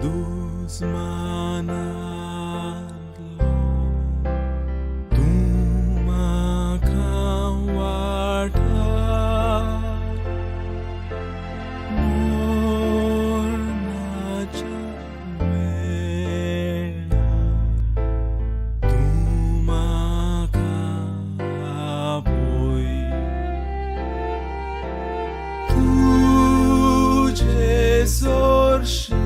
दुस्मानांतलो तूं म्हाका वाटाय मरणाच्या वेळार तूं म्हाका आपय. तुजे सरशी.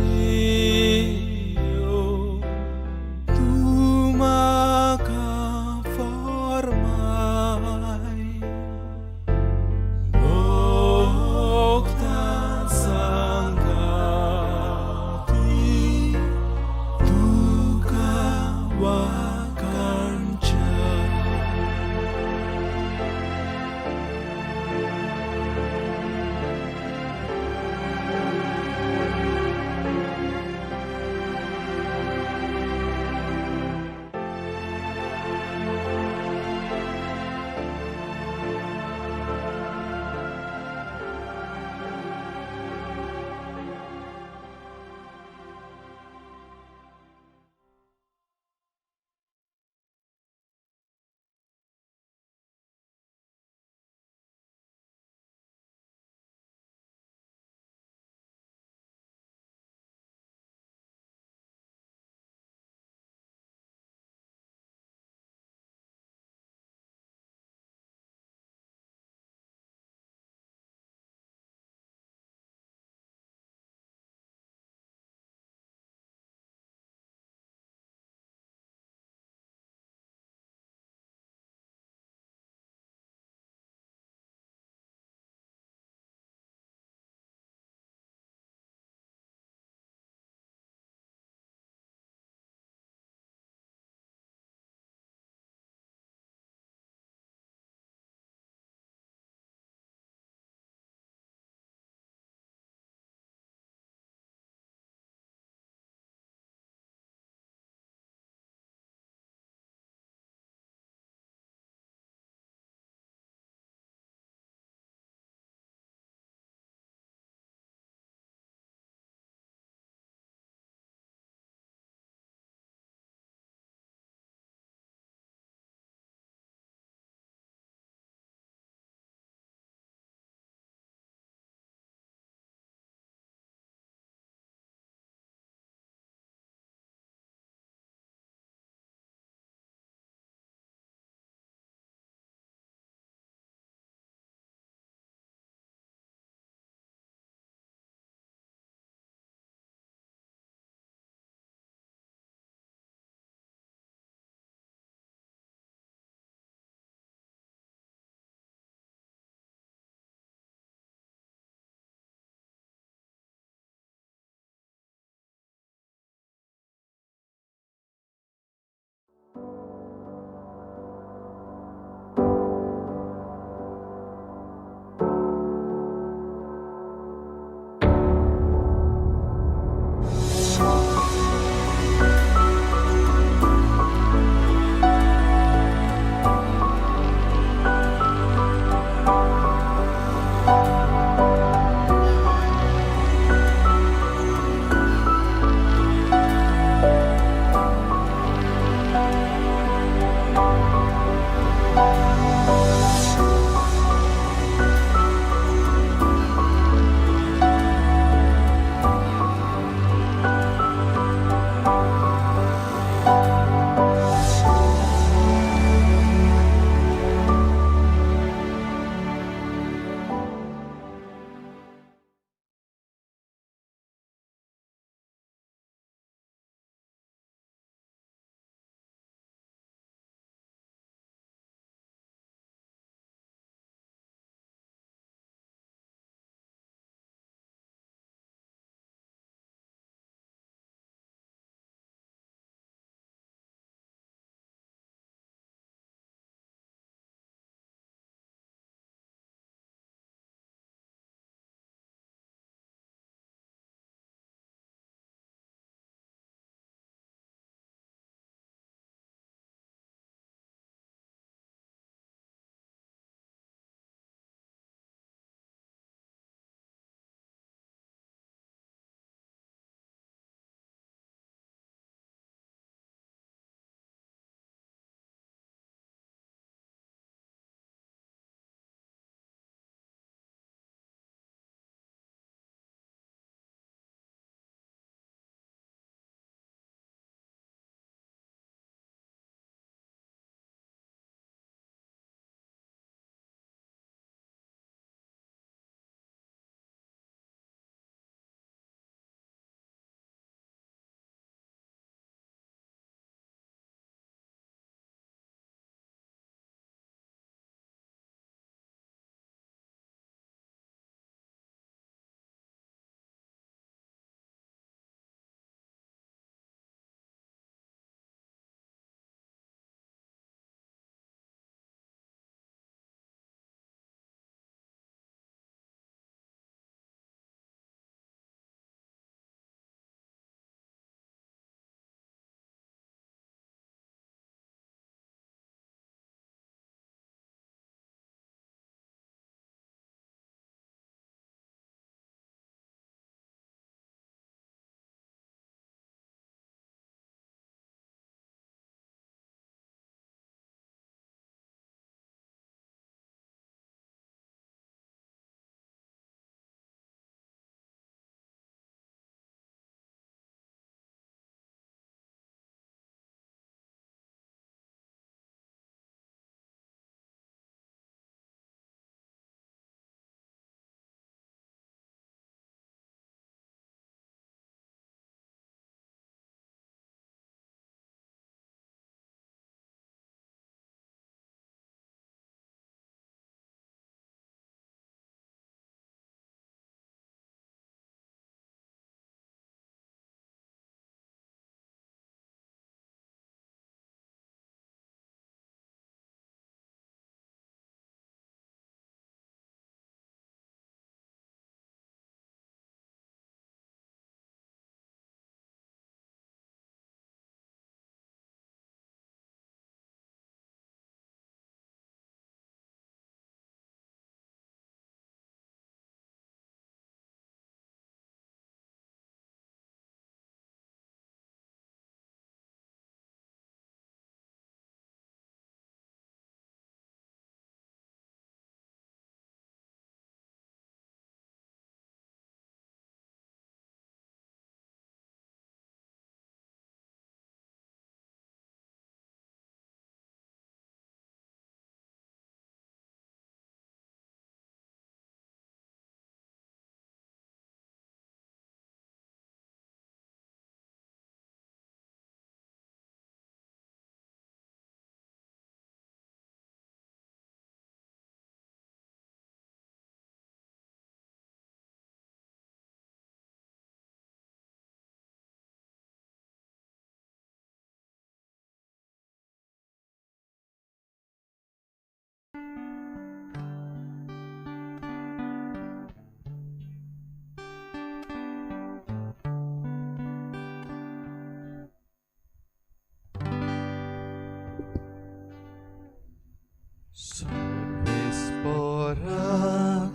Pora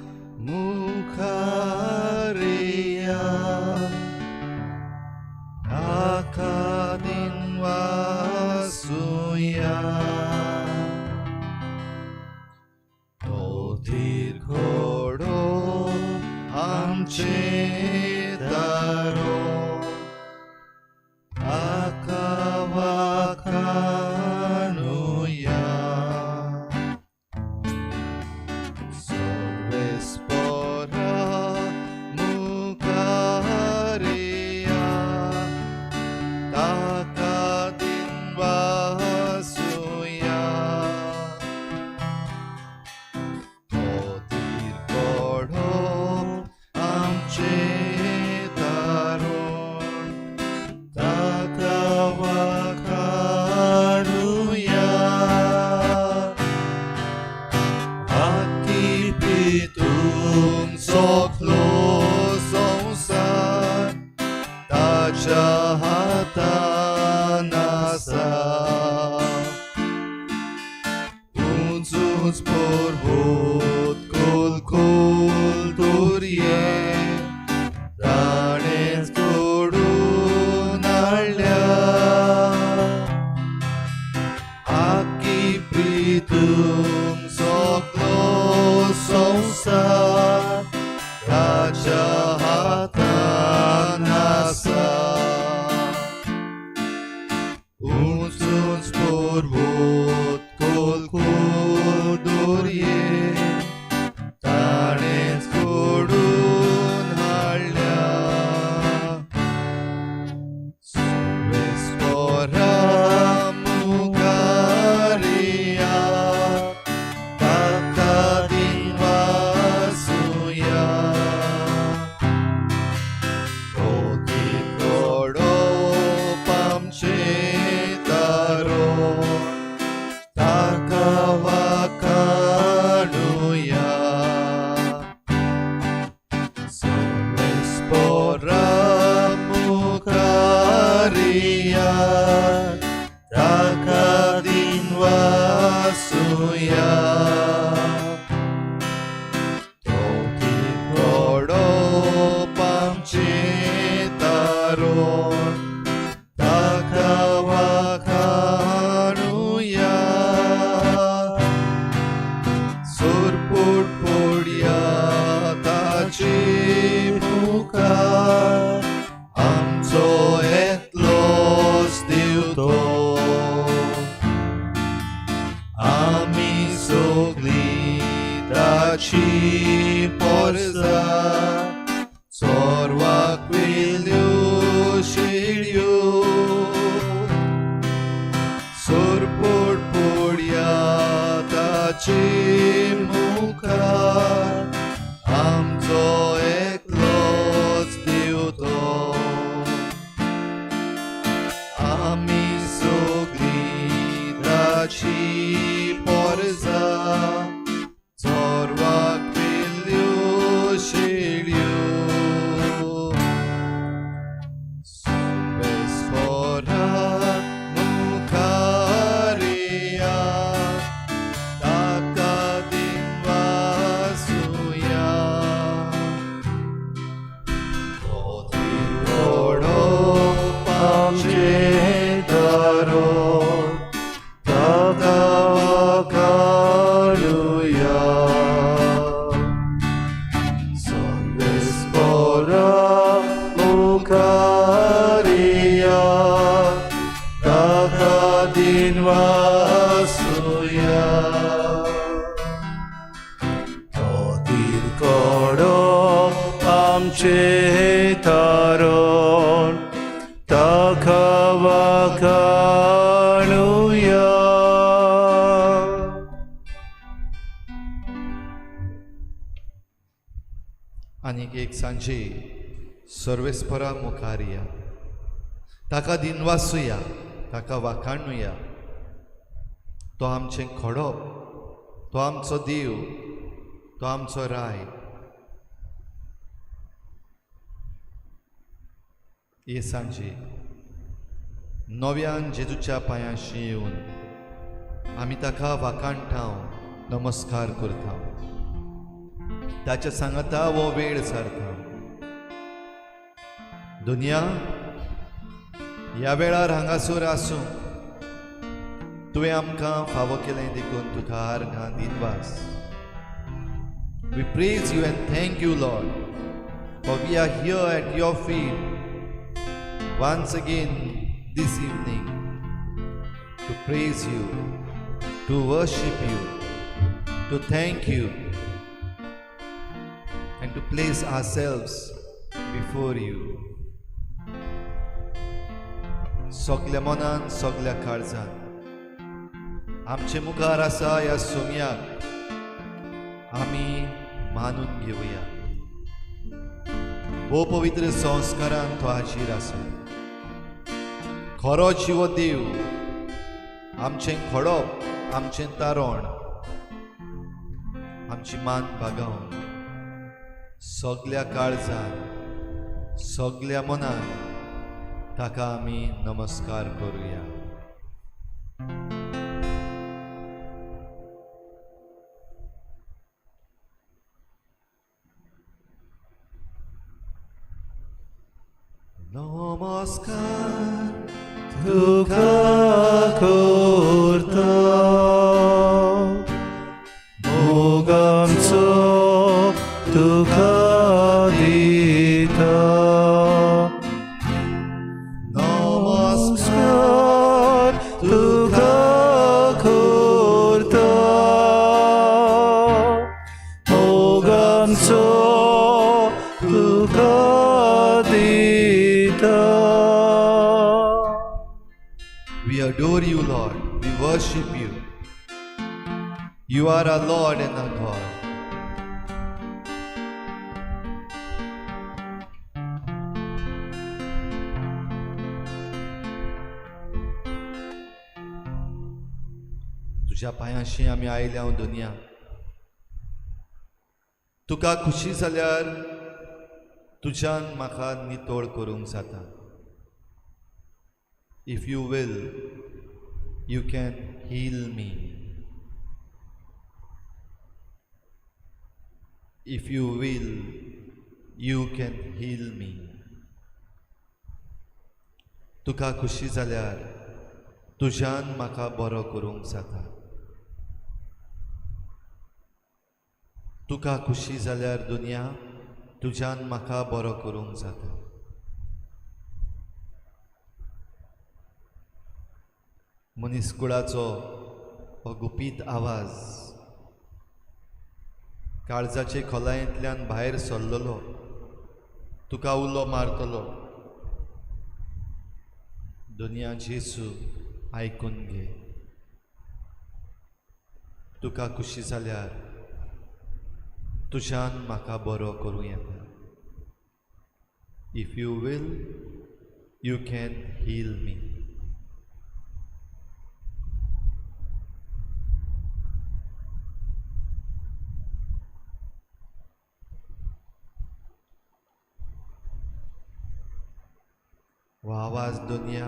mukaria akadin wasuya Totir kodo amche taro akavakanuya Sorvespora mukaria takadin vasuya Totir kodo amche taron takavakanuya Akipitum soklo sonsar tacha hatanasa Unzuns porvot kol kol durye ताणेच घडून हाडल्या आकी प्रितूम सोकलो संवसार ताच्या हातान आसा उंच उंच पर्वत खोल खोल दर्ये ताणेच घडून हाडल्या सर्वेस्परा मुखारिया ताका दिनवासुया तोती कोडो पामचे तारो ताका वाकाणुया सर्वेस्परा मुखारिया ताका दिनवासुया तोती कोडो पामचे तारो ताका वाकाणुया सुरपूट पोडया ताची मुखार आमचो एकलोच देव तो आमी सगळीं ताची पोरसा चोरवाक वयल्यो शेळयो सुरपूट पोडया ताचे मुखार आमचो एकलोच देव तो आमी सगळीं ताची पोरसा चोरवाक वयल्यो शेळयो सर्वेस्परा मुखारिया ताका दिनवासुया तोती कोडो पामचे तारो ताका वाकाणुया सर्वेस्परा मुखारिया ताका दिनवासुया तोतीर कोडो आमचे तारण ताका वाकाणुया आनीक एक सांजे सर्वेस्परा मुखार या ताका दिनवासुया ताका वाखाणुया. तो आमचें खडप, तो आमचो देव, तो आमचो राय. हे सांजे नव्यान जेजूच्या पांयांशी येवन आमी ताका वाखाणटाव, नमस्कार करता. ताच्या सांगाता हो वेळ सारता. दुनिया ह्या वेळार हांगासर आसूं तुवें आमकां फावो केलें देखून तुका आर्गां दिनवास. We praise you and thank you, Lord, for we are here at your feet once again this evening to praise you, to worship you, to thank you, and to place ourselves before you. सगल्या मनान सगल्या काळजान आमचे मुखार आसा ह्या सोम्याक आमी मानून घेवया. भोव पवित्र संस्कारान तो हाजीर आसा. खरो जिवो देव आमचें खडप, आमचें तारण, आमची मान बागावन सगल्या काळजान सगल्या मनान ताका आमी नमस्कार करुया. नमस्कार तुका करता मोगांचो तुका दिता. नमस्कार नमस्कार तुका करता मोगांचो तुका दिता. We adore you, Lord. We worship you. You are our Lord and our God. तुझ्या पांयांशी आमी आयल्या दुनिया. तुका खुशी जाल्यार तुज्यान म्हाका नितळ करूंक जाता. If you will, you can heal me. If you will, you can heal me. तुका खुशी जाल्यार तुज्यान म्हाका बरो करूंक जाता. तुका खुशी जाल्यार दुनिया तुज्यान म्हाका बरो करूंक जाता. मनीसकुळाचो हो गुपीत आवाज काळजाचे खोलायेंतल्यान भायर सरलेलो तुका उलो मारतलो. दुनिया जेजू आयकून घे. तुका खुशी जाल्यार तुज्यान म्हाका बरो करूं येता. If you will, you can heal me. हो आवाज दुनिया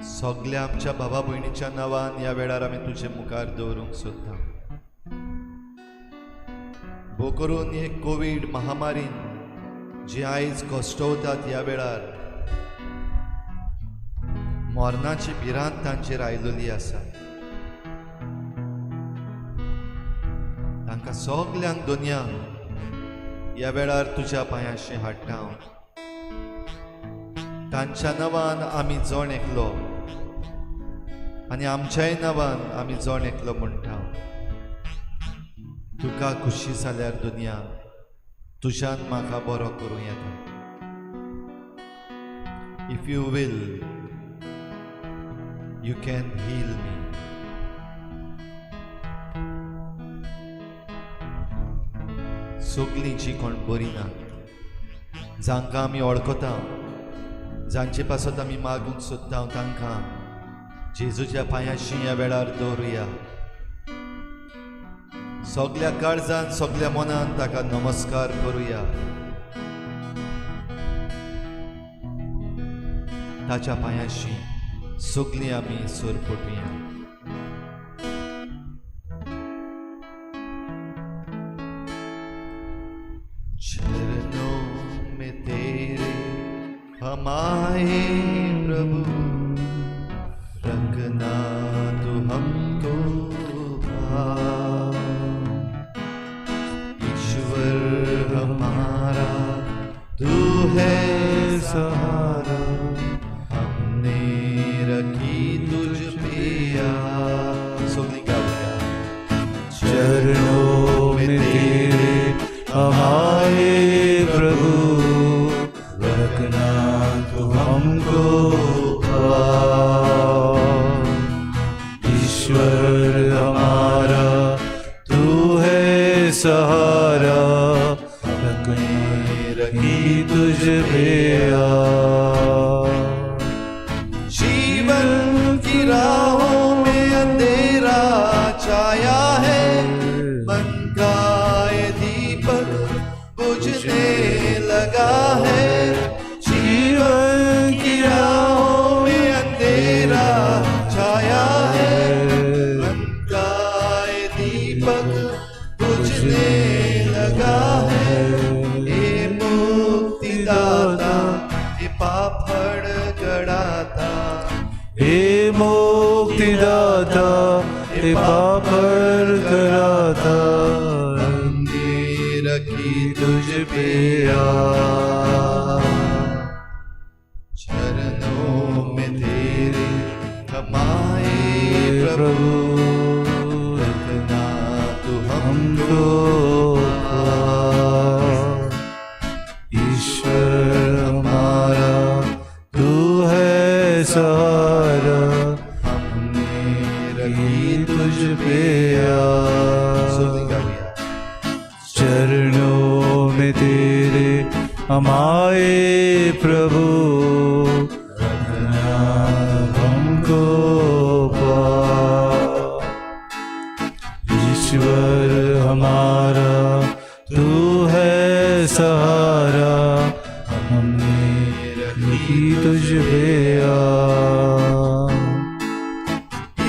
सगल्या आमच्या भावा भयणीच्या नांवान ह्या वेळार आमी तुजे मुखार दवरूंक सोदता. भोव करून हे कोवीड महामारीन जी आयज कश्टवतात ह्या वेळार मरणाची भिरांत तांचेर आयलेली आसा. तांकां सगल्यांक दुनिया ह्या वेळार तुज्या पांयांशी हाडटा हांव. तांच्या नांवान आमी जण एकलो आनी आमच्याय नांवान आमी जण एकलो म्हणटा. तुका खुशी जाल्यार दुनिया तुज्यान म्हाका बरो करूं येता. If you will, you can heal me. सगलीं जी कोण बरी ना, जांकां आमी वळखता, जांचे पासत आमी मागूंक सोदता, तांकां जेजूच्या पांयांशी ह्या वेळार दवरुया. सगल्या काळजान सगल्या मनान ताका नमस्कार करुया. ताच्या पांयांशी सगलीं आमी सरपटुया. हमारे प्रभु, रखना तू हमको पार। ईश्वर हमारा तू है सहारा, हमने रखी तुझ पे आस। सगळीं गावया। चरणों में तेरे हमारे प्रभु, रखना तू हमको पार। ईश्वर हमारा तू है सहारा, रखने रखी तुझ पे आस। जीवन की राहों में अंधेरा छाया है, मन का ये दीपक बुझने लगा है। जीवन की राहों में अंधेरा छाया है, मन का ये दीपक बुझने लगा है। हे मुक्तिदाता, हे पापड़ गड़ाता, हे मुक्तिदाता, हे पापड़ कराता, हमने रखी तुझ पे आस। चरणों में तेरे हमारे प्रभु, प्रभु रखना तू हमको हमको पार। ईश्वर हमारा तू है सहारा, हमने रखी रखी तुझ पे आस। सगळीं गावया। चरणों में तेरे हमारे प्रभु, रखना हमको पार। ईश्वर हमारा तू है सहारा, हमने रखी तुझ पे आस।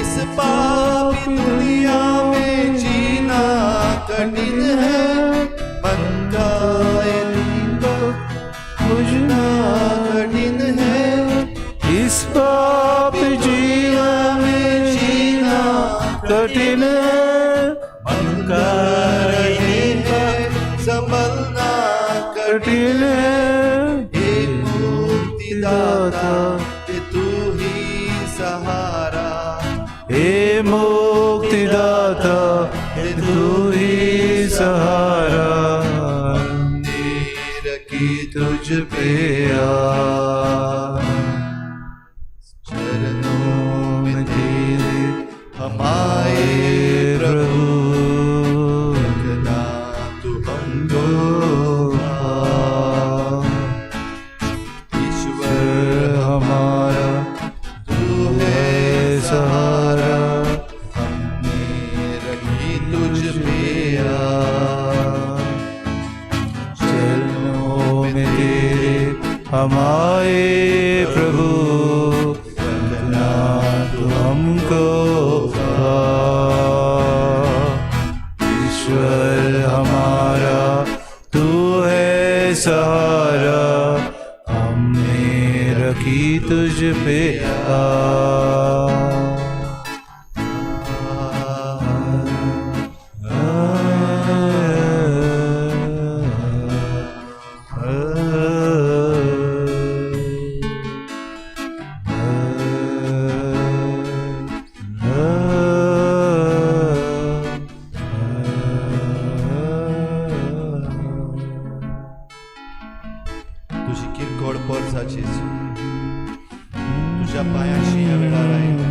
इस पापी दुनिया में जीना कठिन है, मन का ये दीपक बुझना कठिन है। इस पाप जीवन में जीना कठिन है, मन का रहे है संभलना कठिन कठिन है। हे मुक्तिदाता, हे तू ही सहारा, हे मुक्तिदाता, हे तू ही सहारा, हमने रखी तुझ पे आस। चरणों में तेरे हमारे प्रभु, प्रभु रखना तू हमको पार। ईश्वर हमारा तू है सहारा, हमने रखी तुझ पे आस। चरणों में तेरे हमारे प्रभु, रखना तू हमको पार। ईश्वर हमारा तू है सहारा, हमने रखी तुझ पे आस। तुझी किरकोळ पोरसाची तुझ्या पायांशी ह्या वेळार आयले,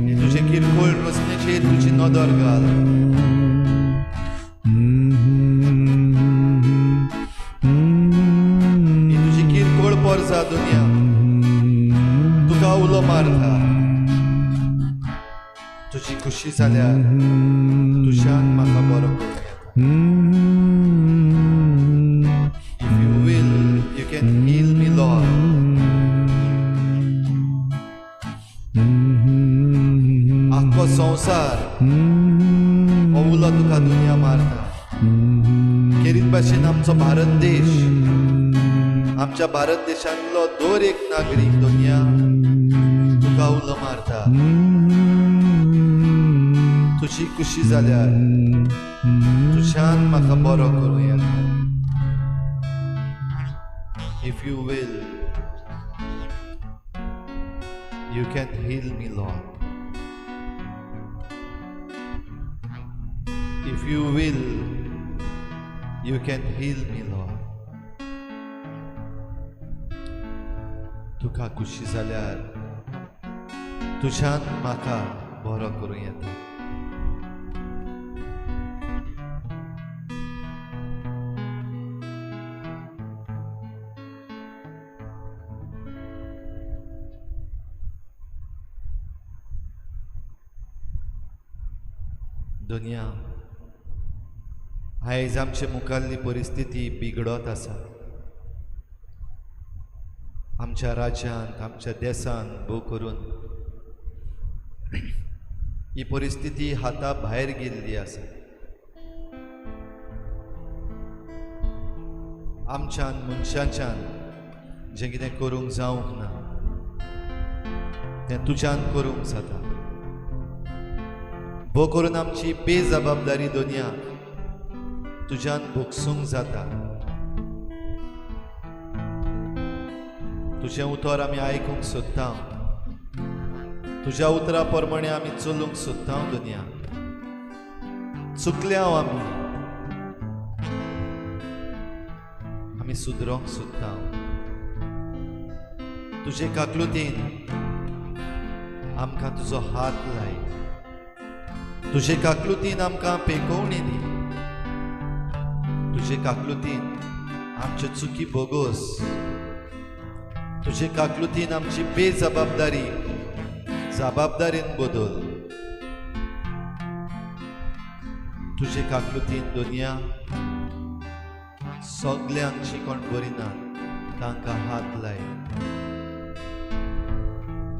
हे तुझे किरकोळ रचनेचेर तुजी नदर घाल। ही तुजी किरकोळ पोरसा दुनिया तुका उलो मारता, तुजी खुशी जाल्यार तुज्यान म्हाका बरो करूं येता। If you will, you can heal me, Lord. आख्खो संवसार हो उलो तुका दुनिया मारता। खेरीत भाशेन आमचो भारत देश आमच्या भारत देशांतलो दर एक नागरीक दुनिया तुका उलो मारता. तुजी खुशी जाल्यार तुज्यान म्हाका बरो करूं येता. If you will, you can heal me, Lord. If you will, you can heal me, Lord. तुका खुशी जाल्यार तुज्यान म्हाका बरो करूं येता. दुनिया आयज आमचे मुखाल्ली परिस्थिती बिगडत आसा. आमच्या राज्यांत, आमच्या देशांत भोव करून ही परिस्थिती हाता भायर गेल्ली आसा. आमच्यान मनशाच्यान जें कितें करूंक जावंक ना तें तुज्यान करूंक जाता. भोव करून आमची बेजबाबदारी दुनिया तुज्यान भोगसूंक जाता. तुजें उतर आमी आयकूंक सोदता, तुज्या उतरा प्रमाणे आमी चलूंक सोदता. दुनिया चुकल्या आमी, आमी सुदरोंक सोदता. तुजे काकलुतीन आमकां तुजो हात लाय, तुजे काकलुतीन आमकां पेकोवणी दी, तुजे काकलुतीन आमच्यो चुकी बोगोस, तुजे काकलुतीन आमची बेजबाबदारी जबाबदारीन बदल. तुजे काकलुतीन दुनिया सगल्यांक जी कोण बरी ना तांकां हात लाय,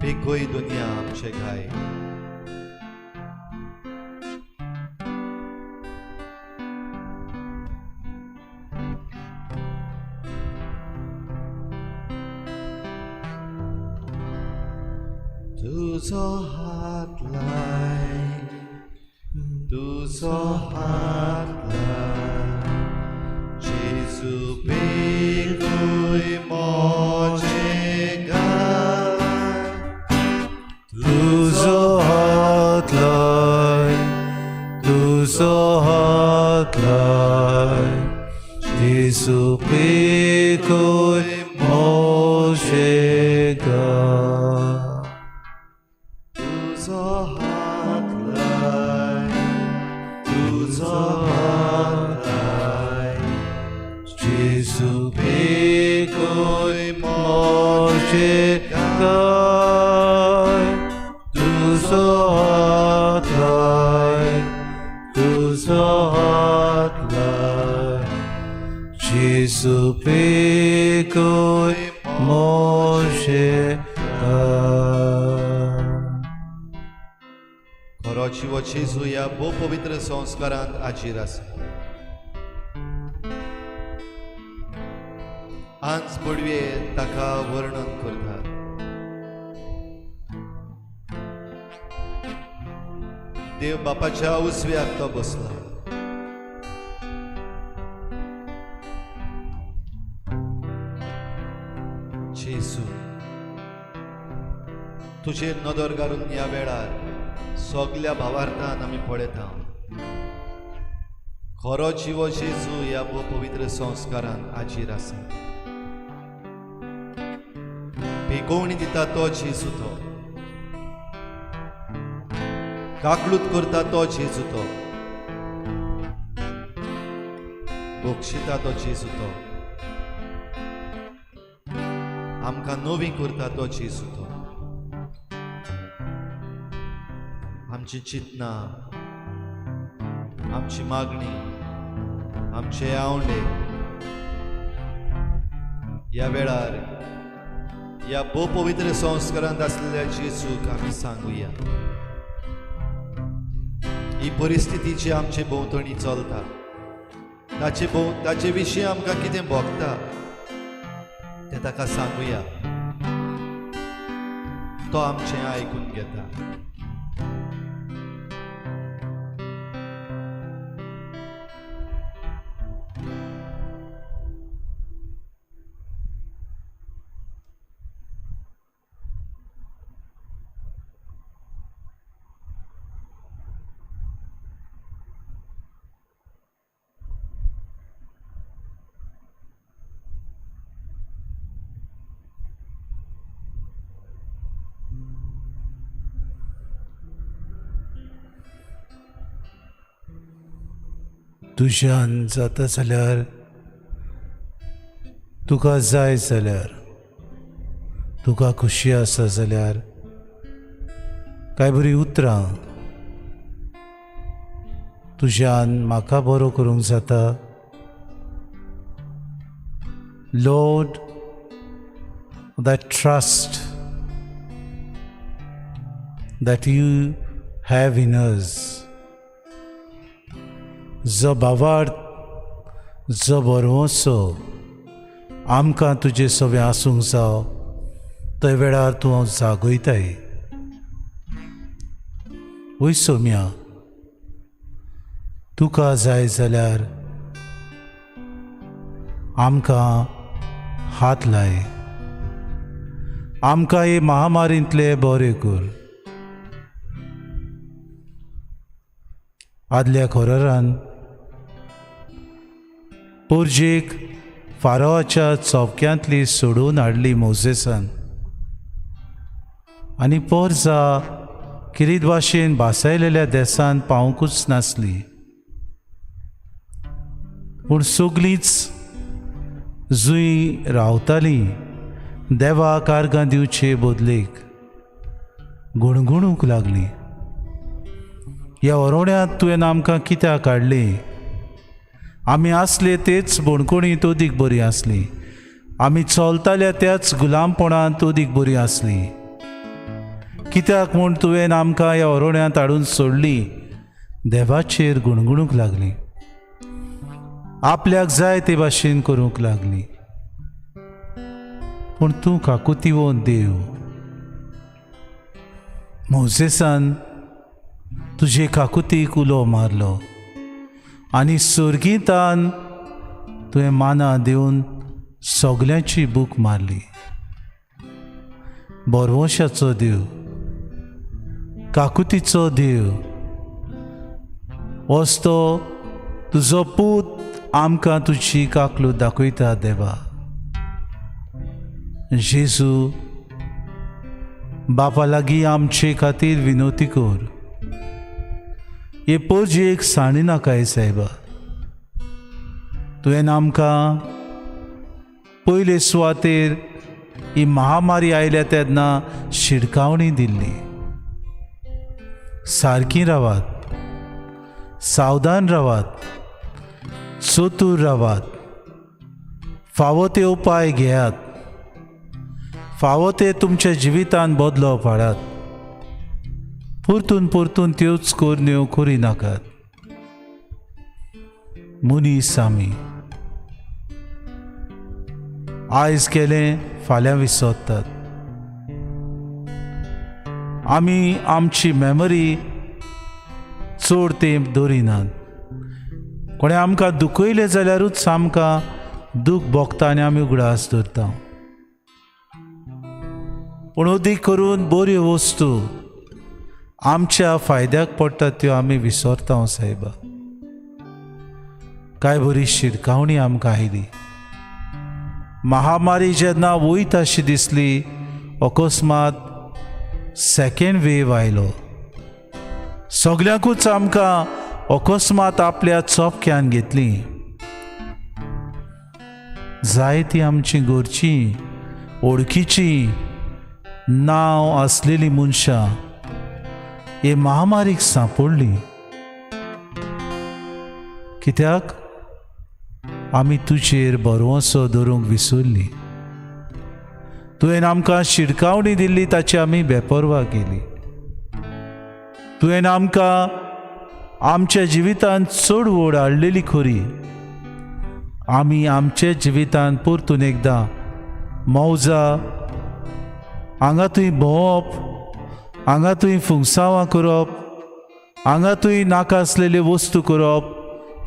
पेकोय दुनिया आमचे घाय. तुजो हात लाय, तुजो हात लाय, जेजू पेकोय म्हजे घाय. तुजो हात लाय, तुजो हात लाय, जेजू पेकोय म्हजे घाय. तुजो हात लाय, तुजो हात लाय, जेजू पेकोय म्हजे घाय. तुजो हात लाय, तुजो हात लाय, जेजू पेकोय म्हजे घाय. खरो जिवो जेजू ह्या भोव पवित्र संस्कारांत हाजीर आसा. आंज पडवे ताका वर्णन करतात. देव बापाच्या उजव्याक तो बसला. जेजू तुजेर नदर घालून ह्या वेळार सगल्या भावार्थान आमी पळयता. खरो जिवो जेजू ह्या भोव पवित्र संस्कारान हाजीर आसा. पेकोवणी दिता तो जेजू, तो काकलूत करता तो जेजू, तो बक्षिता तो जेजू, तो आमकां नवी करता तो जेजू. तो आमची चिंतना, आमची मागणी, आमचे आवंडे ह्या वेळार ह्या भोव पवित्र संस्कारांत आसलेल्या जेजूक आमी सांगुया. ही परिस्थिती जी आमचे भोंवतणी चलता ताचे विशीं आमकां कितें भोगता, हें ताका सांगुया. तो आमचें आयकून घेता. तुज्यान जाता जाल्यार, तुका जाय जाल्यार, तुका खुशी आसा जाल्यार कांय बरीं उतरां तुज्यान म्हाका बरो करूंक जाता. Lord, that trust that you have in us, जो भावार्थ, जो भरवंसो आमकां तुजे सवें आसूंक जावो, त्या वेळार तूं हांव जागयताय. वय सोम्या, तुका जाय जाल्यार आमकां हात लाय, आमकां हे महामारींतले बरें कर. आदल्या खोरारान पोरजेक फारोवाच्या चौक्यांतली सोडून हाडली मोजेसान, आनी पोरजा किरीत भाशेन भासायलेल्या देसान पावंकूच नासली. पूण सगलींच जुंय रावतालीं देवाक आर्गां दिवचे बदलेक गुणगुणूंक लागली. ह्या ओरोड्यांत तुवें आमकां कित्याक हाडली? आमी आसले तेच बणकोणींत अदीक बरी आसली, आमी चलताल्या त्याच गुलामपणांत अदीक बरी आसली. कित्याक म्हूण तुवें आमकां ह्या ओरोड्यांत हाडून सोडली? देवाचेर गुणगुणूंक लागली, आपल्याक जाय ते भाशेन करूंक लागली. पूण तूं काकुतीवोन देव, मोजेसान तुजे काकुतीक उलो मारलो आनी सोर्गितान तुवें मानां दिवन सगल्यांची बूक मारली. बरवंशाचो देव, काकुतीचो देव, वस्तो तुजो पूत आमकां तुजी काकलूत दाखयता. देवा जेजू, बापा लागीं आमचे खातीर विनवती कर. हे पोरजेक साणी नाकाय सायबा. तुवें आमकां पयले सुवातेर ही महामारी आयल्या तेन्ना शिडकावणी दिल्ली. सारकी रावात, सावधान रावात, चतूर रावात, फावो ते उपाय घेयात, फावो ते तुमच्या जिवितान बदलो हाडात, परतून परतून त्योच करण्यो करी नाकात. मनीस आमी आयज केलें फाल्यां विसरतात. आमी आमची मेमरी चड तेंप दवरिनात. कोणें आमकां दुखयलें जाल्यारूच आमकां दूख भोगता आनी आमी उगडास दवरता. पूण अदीक करून बऱ्यो वस्तू आमच्या फायद्याक पडटा त्यो आमी विसरता. सायबा, कांय बरी शिरकावणी आमकां आयली. महामारी जेन्ना वयता अशी दिसली, अकस्मात सेकेंड वेव आयलो. सगल्यांकूच आमकां अकस्मात आपल्या चोपक्यान घेतली. जायती आमची घरची ओळखीची नांव आसलेली मनशां हे महामारीक सांपडली. कित्याक आमी तुजेर भरवंसो दवरूंक विसरली. तुवें आमकां शिडकावणी दिल्ली ताची आमी बेपर्वा केली. तुवें आमकां आमच्या जिवितांत चड व्हड हाडलेली खरी, आमी आमच्या जिवितांत परतून एकदां मौजा, हांगा थंय भोंवप, हांगा थंय फुंगसावां करप, हांगा थंय नाका आसलेल्यो वस्तू करप,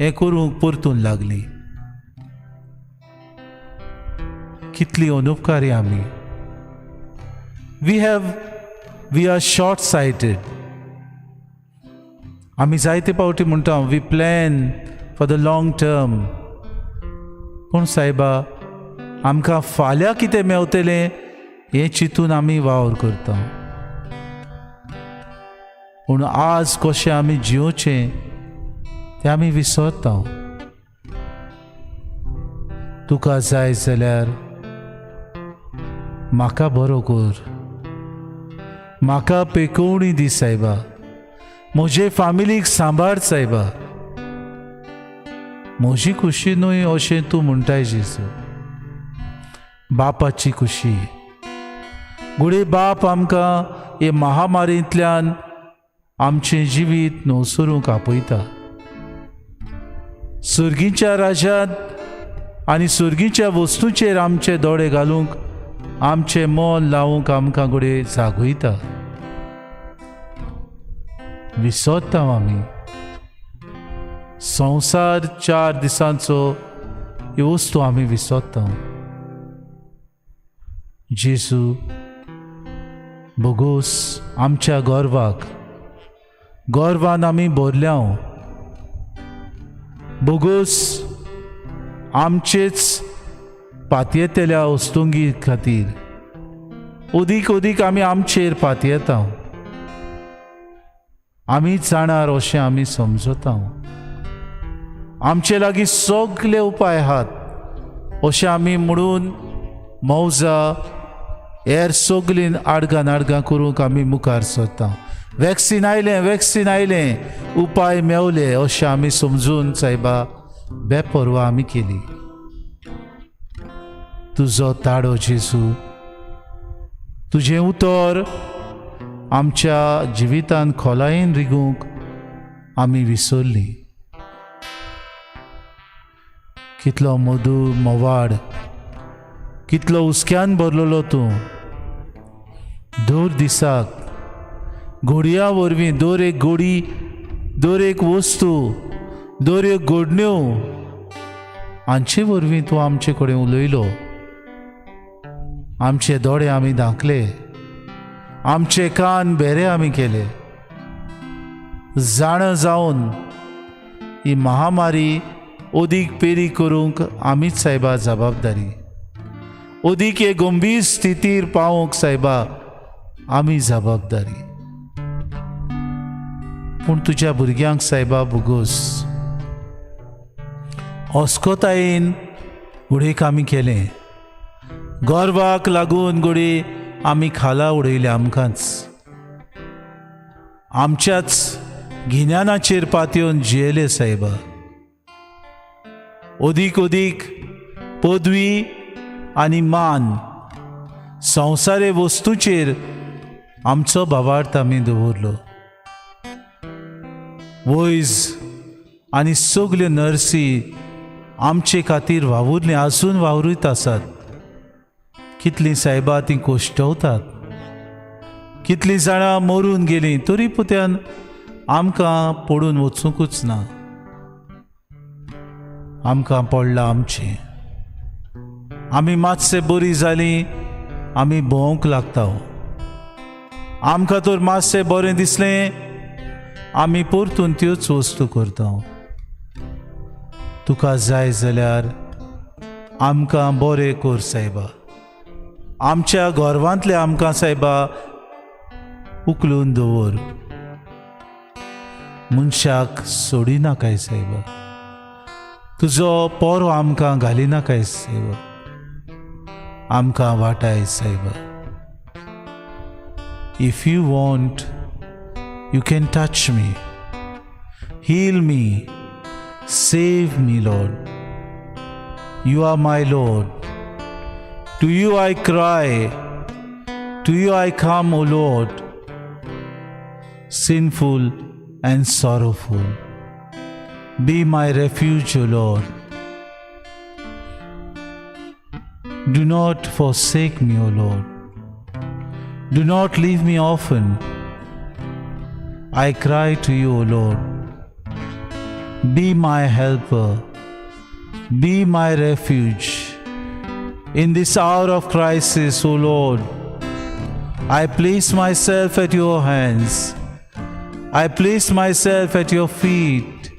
हें करूंक परतून लागली. कितली अनुपकारी आमी. We are short sighted. आमी जायते फावटी म्हणटा we plan for the long term, पूण सायबा आमकां फाल्यां कितें मेवतलें हें चिंतून आमी वावर करता. पूण आज कशें आमी जियोचें तें आमी विसरता. तुका जाय जाल्यार म्हाका बरो कर, म्हाका पेकोवणी दी सायबा, म्हजे फामिलीक सांबाळ सायबा, म्हजी खुशी न्हय अशें तूं म्हणटाय जेजू, बापाची खुशी. घडये बाप आमकां हे महामारींतल्यान आमचें जिवीत नवसरूंक आपयता. सर्गीच्या राज्यांत आनी सर्गीच्या वस्तूचेर आमचे दोळे घालूंक, आमचें मन लावूंक आमकां घडये जागयता. विसरता आमी संवसार चार दिसांचो ह्यो वस्तू आमी विसरता. जेजू बोगोस आमच्या गर्वाक, गर्वान आमी भरल्या. बोगोस आमचेच पातयेतल्या वस्तुंगी खातीर अदीक अदीक आमी आमचेर पातयेता. आमी जाणार अशें आमी समजता. आमचे लागीं सगळे उपाय आहात अशें आमी म्हणून मौजा हेर सगलीं आडगां नाडगां करूंक आमी मुखार सरता. वॅक्सीन आयलें, वॅक्सीन आयलें, उपाय मेवले अशें आमी समजून सायबा बेपर्वा आमी केली. तुजो ताडो जेजू, तुजें उतर आमच्या जिवितान खोलायेन रिगूंक आमी विसरली. कितलो मधू मोवाड, कितलो हुस्क्यान भरलेलो तूं. दर दिसाक घोडया वरवीं दर एक गोडी, दर एक वस्तू, दर एक घडण्यो हांचे वरवीं तूं आमचे कडेन उलयलो. आमचे दोळे आमी धांकले, आमचे कान बेरे आमी केले. जाणा जावन ही महामारी अदीक पेरी करूंक आमीच सायबा जबाबदारी, अदीक हे गंभीर स्थितीर पावोवंक सायबा आमी जबाबदारी. पूण तुज्या भुरग्यांक सायबा बोगोस अस्कोतायेन घडयेक आमी केलें. गर्वाक लागून घडये आमी खाला उडयले आमकांच, आमच्याच गिन्यानाचेर पातयेवन जियेले सायबा. अदीक अदीक पदवी आनी मान संवसारे वस्तूचेर आमचो भावार्थ आमी दवरलो. वैज आनी सगल्यो नर्सी आमचे खातीर वावुरलीं, आजून वावरीत आसात. कितलीं सायबा तीं कोश्टवतात, कितलीं जाणां मरून गेलीं तरी पुत्यान आमकां पडून वचुंकूच ना. आमकां पडलां आमचें. आमी मातशे बरी जालीं आमी भोंवंक लागता. आमकां तर मातशें बरें दिसलें आमी परतून त्योच वस्तू करता. तुका जाय जाल्यार आमकां बरें कर सायबा, आमच्या गर्वांतले आमकां सायबा उखलून दवर, मनशाक सोडिनाकाय सायबा, तुजो पोरो आमकां घालिनाकाय सायबा, आमकां वाटाय सायबा. If you want, you can touch me, heal me, save me, Lord. You are my Lord. To you I cry, to you I come, O Lord, sinful and sorrowful. Be my refuge, O Lord. Do not forsake me, O Lord. Do not leave me orphan. I cry to you, O Lord. Be my helper. Be my refuge. In this hour of crisis, O Lord, I place myself at your hands. I place myself at your feet.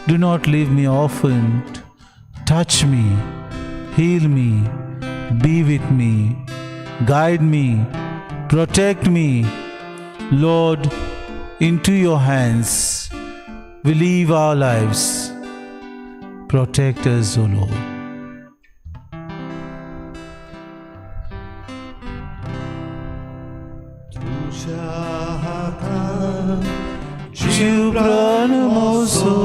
Do not leave me orphaned. Touch me, heal me, be with me, guide me, protect me. Lord, into your hands we leave our lives. Protect us, O Lord. तुज्या हातान जीव प्राण म्हजो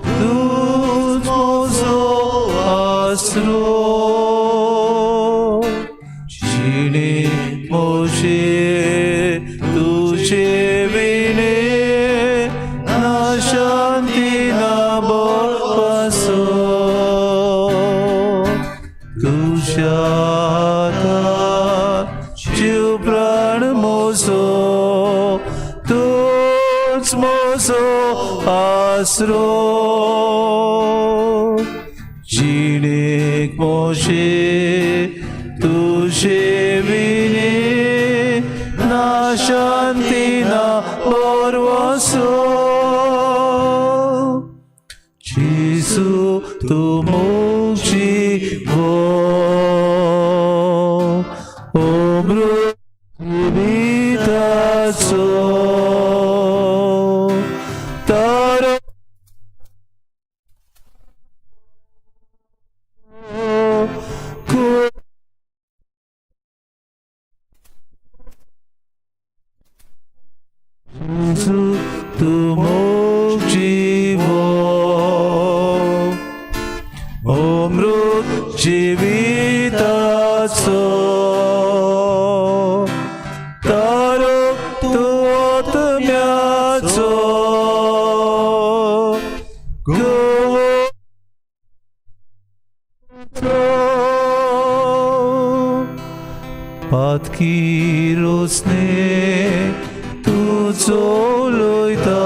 तूंच म्हजो आसरो जिणे म्हजे तुजे विणे ना शांती ना बसो तुज्या हातान जीव प्राण म्हजो तूंच म्हजो आसरो जिणेक म्हजे तुजे विणे ना शांती ना भरवंसो जेजू तूं मोग जिवो अमृत जिविताचो तर जेजू तूं मोग जिवो अमृत जिविताचो तारक तूं आत्म्याचो गोवो पातकी रोसने तूं चलयताय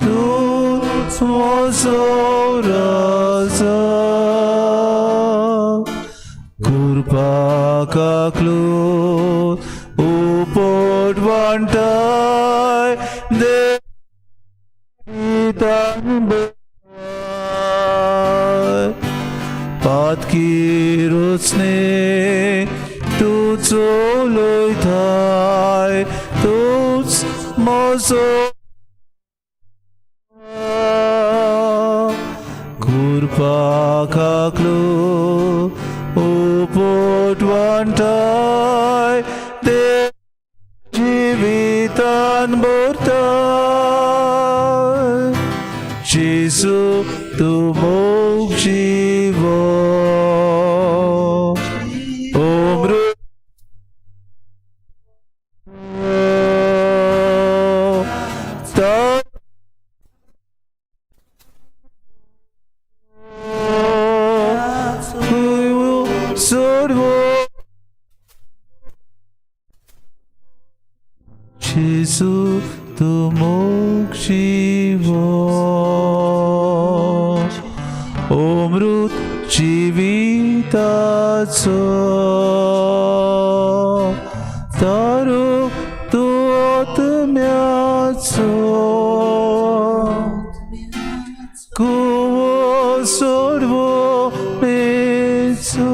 तूंच म्हजो राजा कृपा काकलूत उपट वांटाय देतान पातकी रोसने तूं चलयताय तूंच म्हजो कृपा काकलूत उपट वांटाय दे जिवितान भरताय जेजू तूं मोग जिवो अमृत तर सोडवो जेजू तूं मोग जिवो अमृत जिविताचो तारक तूं आत्म्याचो कुवो सोडवो मेचो.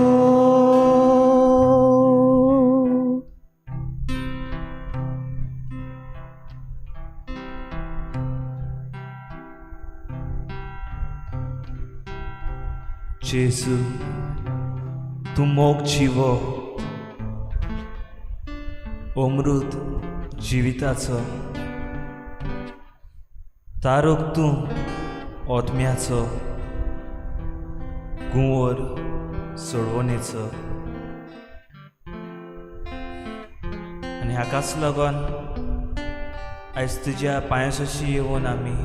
जेजू तूं मोग जिवो अमृत जिविताचो तारक तूं आत्म्याचो गुंवर सोडवणेचो. आनी हाकाच लागून आयज तुज्या पांयासशी येवन आमी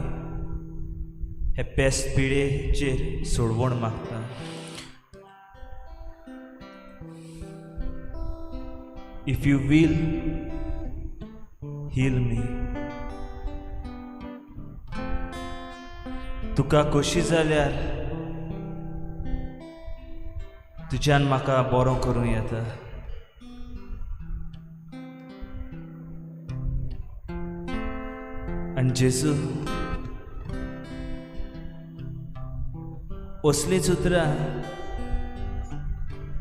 हे पेस्त पिडेचेर सोडवण मागता. If you will, heal me. तुका खोशी जाल्यार तुज्यान म्हाका बरो करूं येता. आनी जेजू, असलींच उतरां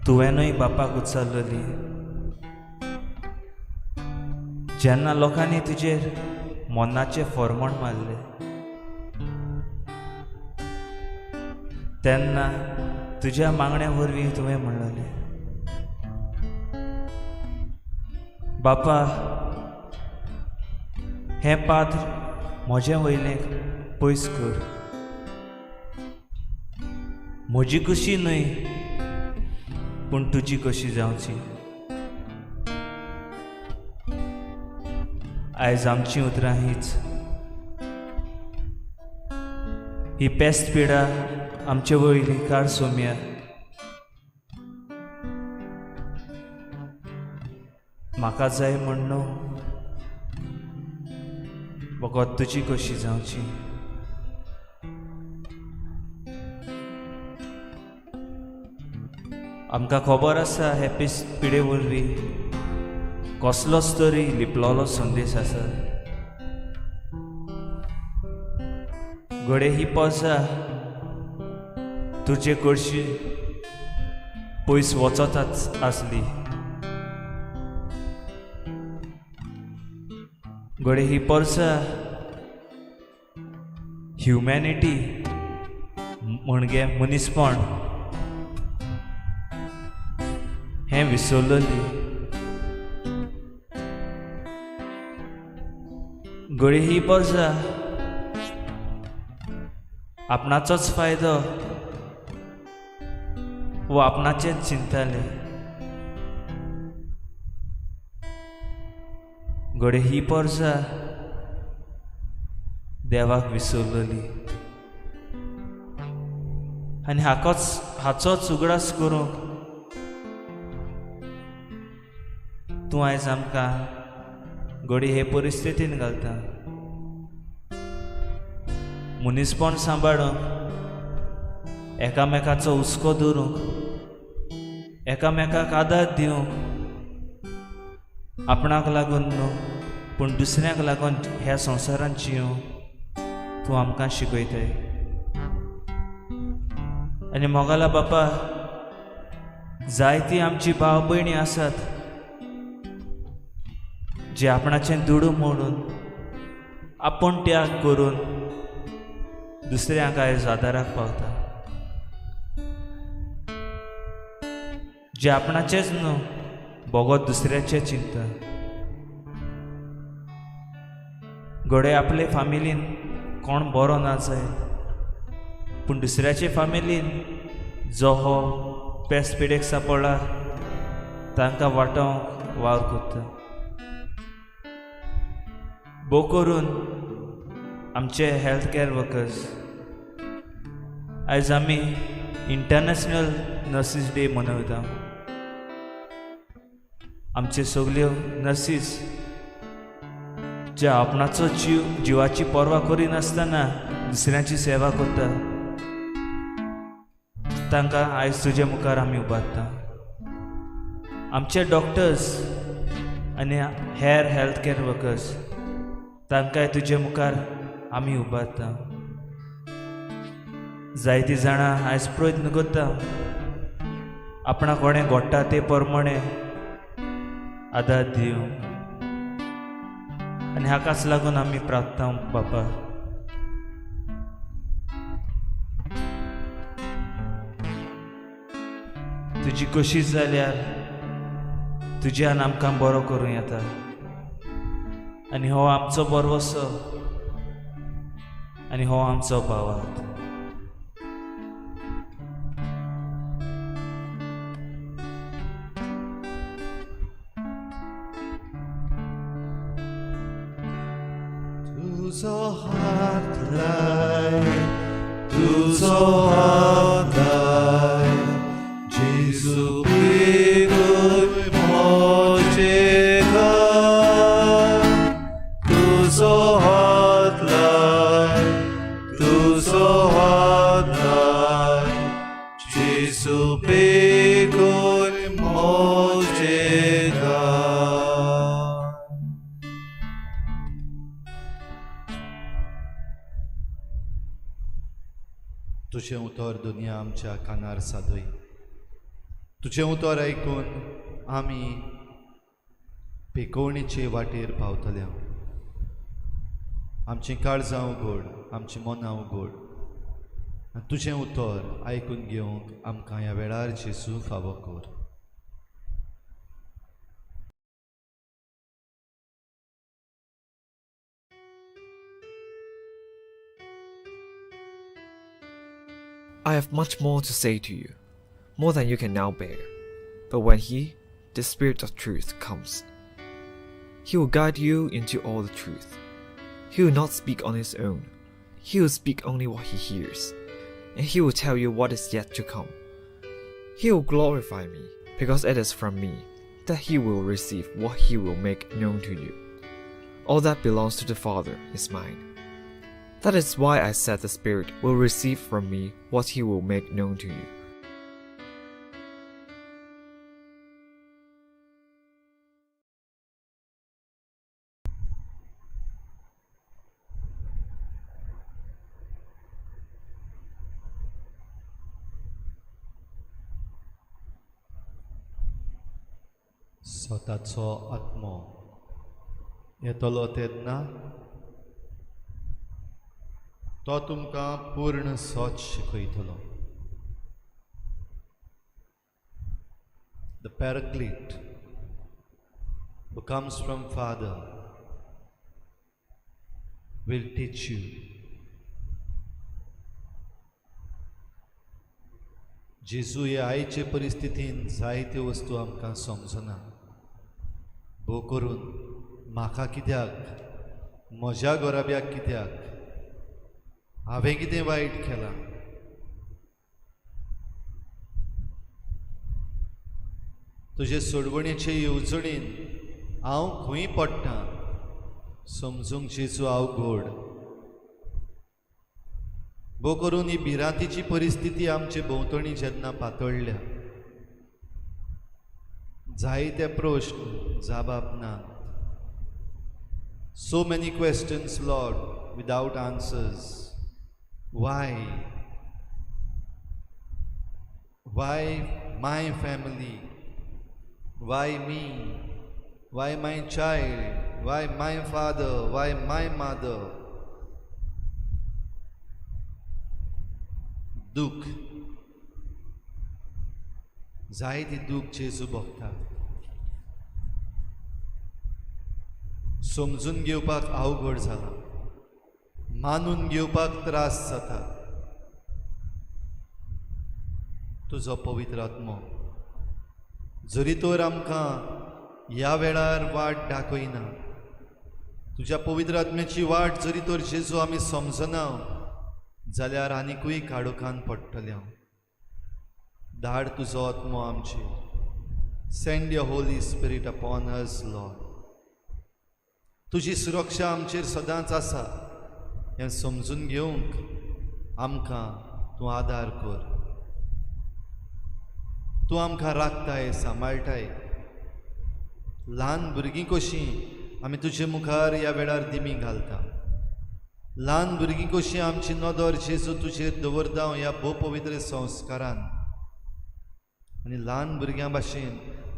तुवेंनूय बापाक उच्चारलेली जेन्ना लोकांनी तुजेर मनाचें फॉर्मण मारलें तेन्ना तुज्या मागण्या वरवीं तुवें म्हणलें, बापा, हें पात्र म्हजें वयलें पयस कर, म्हजी कशी न्हय पूण तुजी कशी जावची. आयज आमचीं उतरां हीच. ही पेस्त पिडा आमचे वयली काड सोम्या. म्हाका जाय म्हण न्हू, फकत तुजी कशी जावची. आमकां खबर आसा हे पेस्त पिडे वरवीं कसलोच तरी लिपलोलो संदेश आसा. घडये ही पजा तुजे कडशी पयस वचत आसली. घडये ही परसा ह्युमॅनिटी म्हणजे मनीसपण हें विसरलेली. घडये ही परसा आपणाचोच फायदो वो आपणाचेच चिंताले. घडये ही परसा देवाक विसरलेली. आनी हाचोच उगडास करूंक तूं आयज आमकां घडये हे परिस्थितीन घालता. मनीसपण सांबाळूंक, एकामेकाचो हुस्को धरूंक, एकामेकाक आदार दिवंक, आपणाक लागून न्हू पूण दुसऱ्यांक लागून ह्या संवसारांत जिवंक तूं आमकां शिकयताय. आनी मोगाला बापा, जायती आमची भाव भयणी आसात जे आपणाचें दुडू मोडून आपूण त्याग करून दुसऱ्यांक आयज आदाराक पावता. जे आपणाचेच न्हू बोगोत दुसऱ्याचें चिंता. घडये आपले फामिलीन कोण बरो ना जायत पूण दुसऱ्याचे फामिलीन जो हो पेस पिडेक सापडला तांकां वाटोवंक वावर करता. भोव करून आमचे हेल्थ केअर वर्कर्स, आयज आमी इंटरनॅशनल नर्सीस डे मनयता. आमचे सगल्यो नर्सीस जे आपणाचो जिवाची पर्वा करिनासतना दुसऱ्यांची सेवा करता तांकां आयज तुजे मुखार आमी उबारता. आमचे डॉक्टर्स आनी हेर हेल्थ केअर वर्कर्स तांकांय तुजे मुखार आमी उबारता. जायतीं जाणां आयज प्रयत्न करता आपणाक कोणें घडटा ते प्रमाणे आदार दिवंक. आनी हाकाच लागून आमी प्रार्थना बापा, तुजी कोशीश जाल्यार तुज्यान आमकां बरो करूं येता. आनी हो आमचो बरवसो आनी हो आमचो भावार्थ. तुजो हात लाय, तुजो हात लाय, जेजू प्रितूय म्हजेर. तुजें उतर दुनिया आमच्या कानार सादय. तुजें उतर आयकून आमी पिकोवणेचे वाटेर पावतले. आमचीं काळजां उगड, आमचीं मनां उगड आनी तुजें उतर आयकून घेवंक आमकां ह्या वेळार जेजू फावो कर. I have much more to say to you, more than you can now bear. But when He, the Spirit of truth, comes, He will guide you into all the truth. He will not speak on His own. He will speak only what He hears, and He will tell you what is yet to come. He will glorify me, because it is from me that He will receive what He will make known to you. All that belongs to the Father is mine. That is why I said the Spirit will receive from me what He will make known to you. स्वताचो आत्मो येतलो तेन्ना तो तुमकां पूर्ण सच शिकयतलो. The Paraclete who comes from Father will teach you. जेजू हे आयचे परिस्थितीन जायत्यो वस्तू आमकां समजना. भोव करून म्हाका कित्याक, म्हज्या घराब्याक कित्याक, हांवें कितें वायट केलां. तुजे सोडवणेचे येवजणेन हांव खंय पडटा समजूंक जेजू हांव गोड. भोव करून ही भिरांतीची परिस्थिती आमचे भोंवतणी जेन्ना पातळ्ळ्या, जायते प्रश्न जाबाब नात. So many questions Lord without answers. Why? Why my family? Why me? Why my child? Why my father? Why my mother? दुःख, जायते दुःख जेजू भोगता. समजून घेवपाक अवघड जाला, मानून घेवपाक त्रास जाता. तुजो पवित्र आत्मो जरी तर आमकां ह्या वेळार वाट दाखयना, तुज्या पवित्र आत्म्याची वाट जरी तर जेजू आमी समजना जाल्यार आनिकूय काळोखान पडटले. धाड तुजो आत्मो आमचेर. Send your Holy Spirit upon us Lord. तुजी सुरक्षा आमचेर सदांच आसा हें समजून घेवंक आमकां तूं आदार कर. तूं आमकां राखताय, सांबाळटाय. ल्हान भुरगीं कशीं आमी तुजे मुखार ह्या वेळार दिमी घालता. ल्हान भुरगीं कशीं आमची नदर जेजू तुजेर दवरता ह्या भोव पवित्र संस्कारान. आनी ल्हान भुरग्यां भाशेन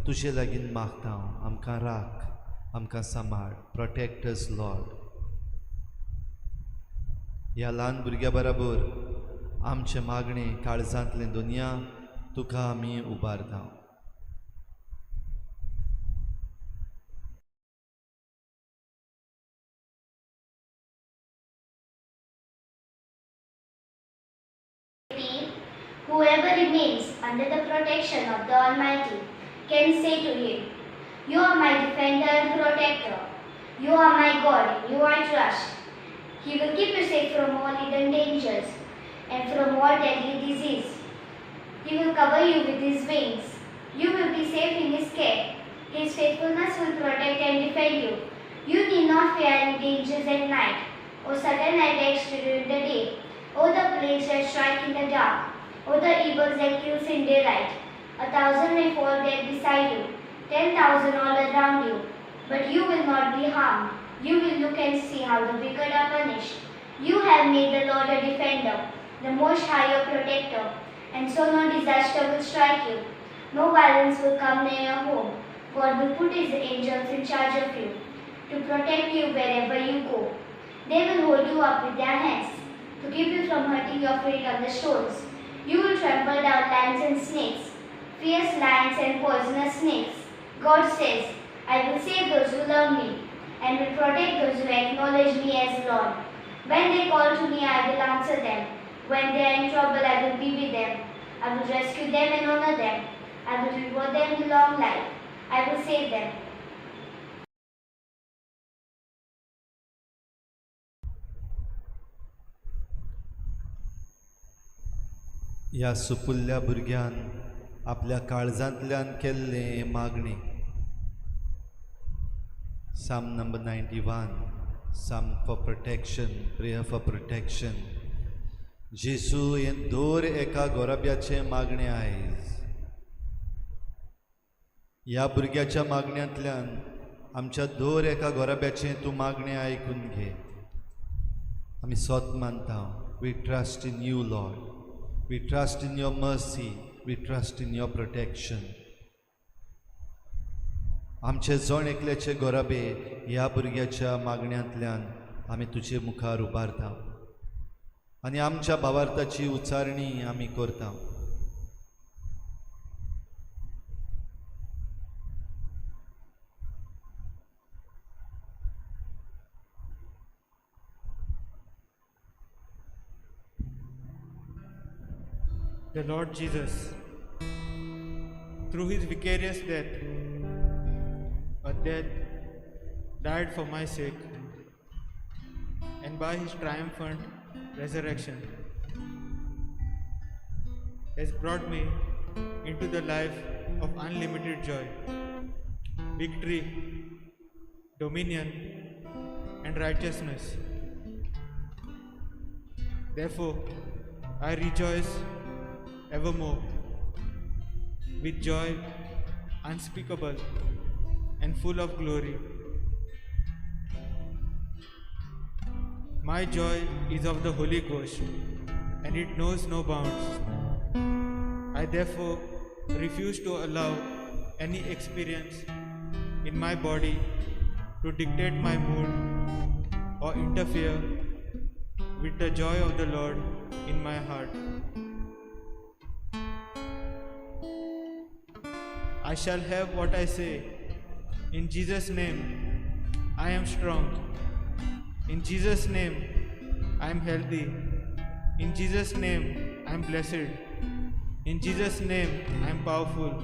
तुजे लागीं मागता, आमकां राख, आमकां सांबाळ. Protect us Lord. ह्या ल्हान भुरग्यां बराबर आमचें मागणें काळजांतलें दुनिया तुका आमी उबारता. Whoever remains under the protection of the Almighty can say to him, You are my defender and protector. You are my God, in you I trust. He will keep you safe from all hidden dangers and from all deadly disease. He will cover you with his wings. You will be safe in his care. His faithfulness will protect and defend you. You need not fear any dangers at night, or sudden attacks during the day, or the plagues that strike in the dark, or the evils that kills in daylight. 1,000 may fall dead beside you, 10,000 all around you, but you will not be harmed. You will look and see how the wicked are punished. You have made the Lord a defender, the Most High your protector, and so no disaster will strike you. No violence will come near your home. God will put His angels in charge of you to protect you wherever you go. They will hold you up with their hands to keep you from hurting your feet on the stones. You will trample down lions and snakes, fierce lions and poisonous snakes. God says, I will save those who love me and will protect those who acknowledge me as Lord. When they call to me, I will answer them. When they are in trouble, I will be with them. I will rescue them and honor them. I will reward them with long life. I will save them. ह्या सुपुल्ल्या भुरग्यान आपल्या काळजांतल्यान केल्लें मागणें. Psalm number 91, Psalm for protection, prayer for protection. जेजू हें दर एका गोराब्याचें मागणें आयज. ह्या भुरग्याच्या मागण्यांतल्यान आमच्या दर एका गोराब्याचें तूं मागणें आयकून घे. आमी सोत मानता. We trust in you Lord, we trust in your mercy, we trust in your protection. आमचे जण एकल्याचे गोराबे ह्या भुरग्याच्या मागण्यांतल्यान आमी तुजे मुखार उबारता आनी आमच्या भावार्थाची उच्चारणी आमी करता. The Lord Jesus, through his vicarious death, a death died for my sake, and by his triumphant resurrection, has brought me into the life of unlimited joy, victory, dominion, and righteousness. Therefore, I rejoice evermore with joy unspeakable and full of glory. My joy is of the Holy Ghost, and it knows no bounds. I therefore refuse to allow any experience in my body to dictate my mood or interfere with the joy of the Lord in my heart. I shall have what I say. In Jesus' name, I am strong. In Jesus' name, I am healthy. In Jesus' name, I am blessed. In Jesus' name, I am powerful.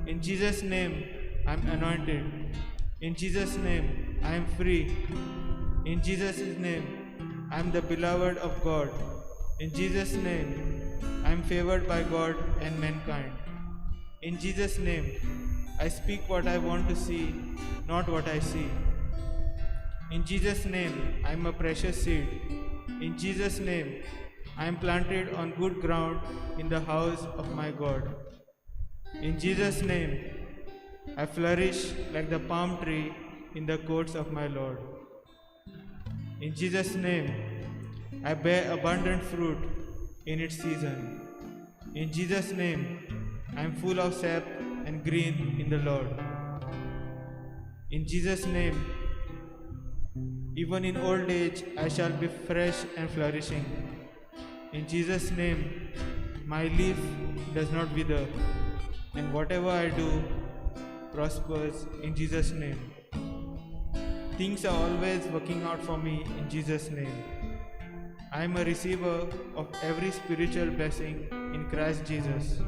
In Jesus' name, I am anointed. In Jesus' name, I am free. In Jesus' name, I am the beloved of God. In Jesus' name, I am favored by God and mankind. In Jesus' name, I speak what I want to see, not what I see. In Jesus' name, I am a precious seed. In Jesus' name, I am planted on good ground in the house of my God. In Jesus' name, I flourish like the palm tree in the courts of my Lord. In Jesus' name, I bear abundant fruit in its season. In Jesus' name, I am full of sap and green in the Lord. In Jesus' name, even in old age, I shall be fresh and flourishing. In Jesus' name, my leaf does not wither, and whatever I do prospers in Jesus' name. Things are always working out for me in Jesus' name. I am a receiver of every spiritual blessing in Christ Jesus.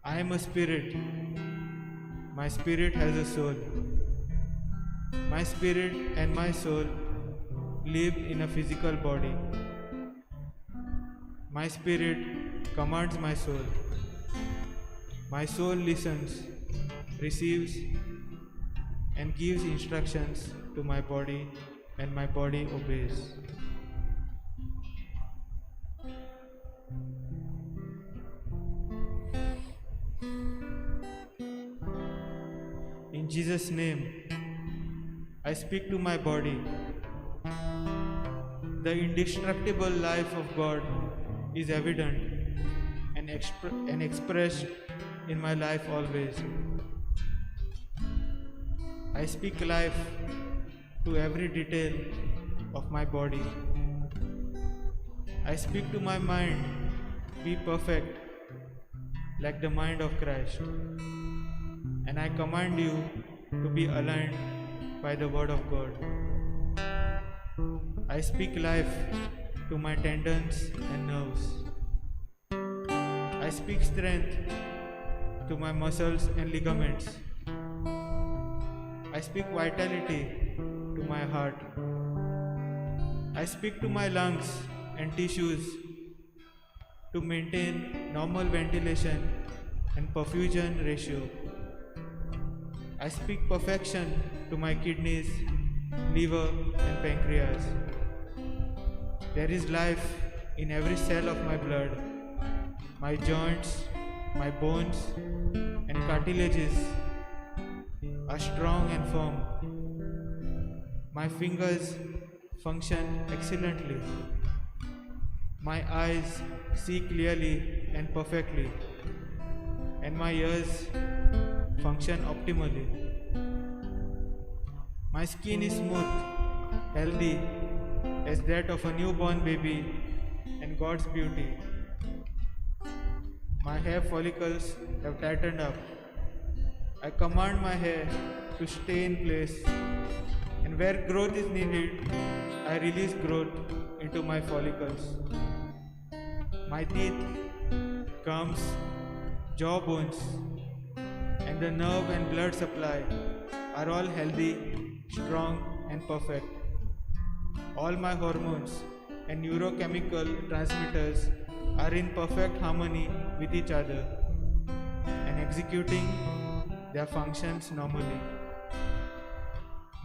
I am a spirit. My spirit has a soul. My spirit and my soul live in a physical body. My spirit commands my soul. My soul listens, receives, and gives instructions to my body, and my body obeys. In Jesus' name, I speak to my body. The indestructible life of God is evident and expressed in my life always. I speak life to every detail of my body. I speak to my mind, be perfect, like the mind of Christ. And I command you to be aligned by the word of God. I speak life to my tendons and nerves. I speak strength to my muscles and ligaments. I speak vitality to my heart. I speak to my lungs and tissues to maintain normal ventilation and perfusion ratio. I speak perfection to my kidneys, liver, and pancreas. There is life in every cell of my blood. My joints, my bones, and cartilages are strong and firm. My fingers function excellently. My eyes see clearly and perfectly, and my ears function optimally. My skin is smooth, healthy, as that of a newborn baby and God's beauty. My hair follicles have tightened up. I command my hair to stay in place, and where growth is needed, I release growth into my follicles. My teeth, gums, jawbones, and the nerve and blood supply are all healthy, strong, and perfect. All my hormones and neurochemical transmitters are in perfect harmony with each other and executing their functions normally.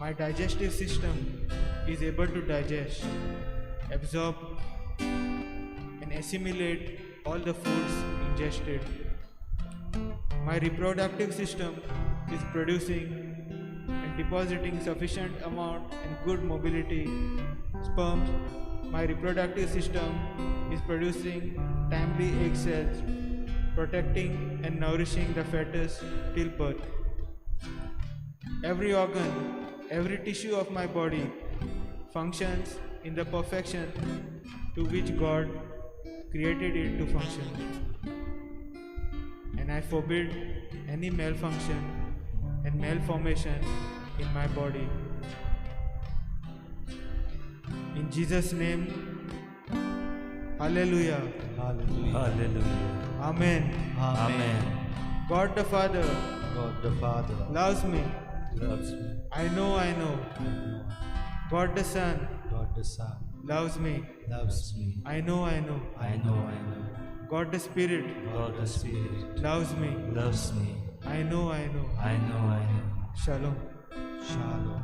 My digestive system is able to digest, absorb, and assimilate all the foods ingested. My reproductive system is producing and depositing sufficient amount and good mobility sperms. My reproductive system is producing timely egg cells, protecting and nourishing the fetus till birth. Every organ, every tissue of my body functions in the perfection to which God created it to function. And I forbid any malfunction and malformation in my body. In Jesus' name, Hallelujah. Hallelujah. Hallelujah. Amen. Amen. God the Father God the Father loves me. Loves me. I know, I know. God the Son God the Son loves me. Loves me. I know, I know. I know, I know. God the Spirit God the Spirit loves me. Loves me. I know, I know. I know, I know. Shalom. Shalom.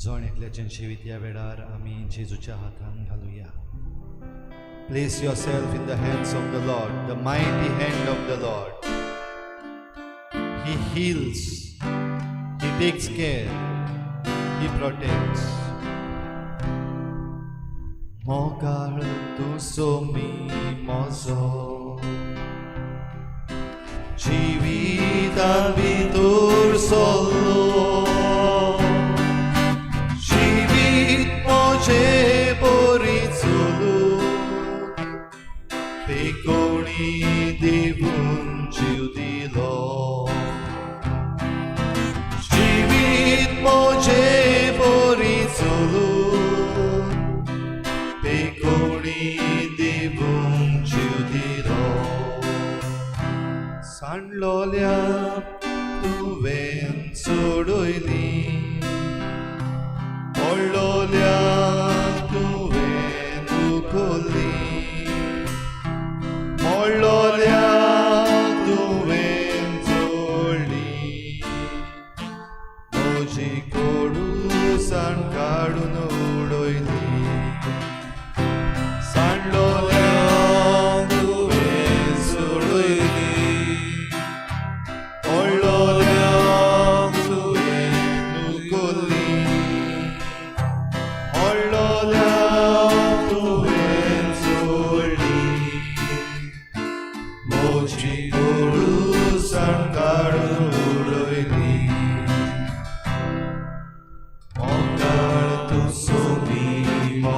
जण एकल्याचें जिवीत ह्या वेळार आमी जेजूच्या हातान घालुया. Place yourself in the hands of the Lord, the mighty hand of the Lord. He heals, He takes care, He protects. मोगाळ तूं सोमी म्हजो जिविता भितर सरलो जिवीत म्हजें परी चलूं पेकोणी दिवन जीव दिलो जिवीत म्हजें परी चलूं पेकोणी दिवन जीव दिलो सांडलोल्या तुवें सोडयली पडलोल्या तुवें उखल्ली मोडलोल्या तुवें जोडली म्हजी कोडूसाण काडून उडयली सांडलोल्या तुवें सोडयली.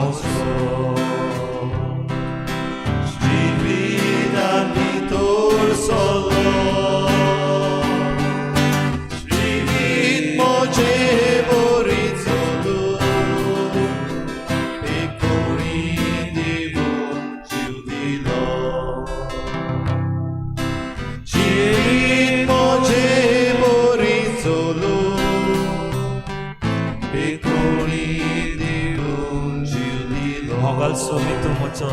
मोसो जिविता भितर सोलो जिवीत म्हजें बरी चलू पेकोणी दिवन जीव दिलो जिवीत म्हजें बरी चलू पेकोणी दिवन जीव दिलो. मोगाल सोमी तूं म्हजो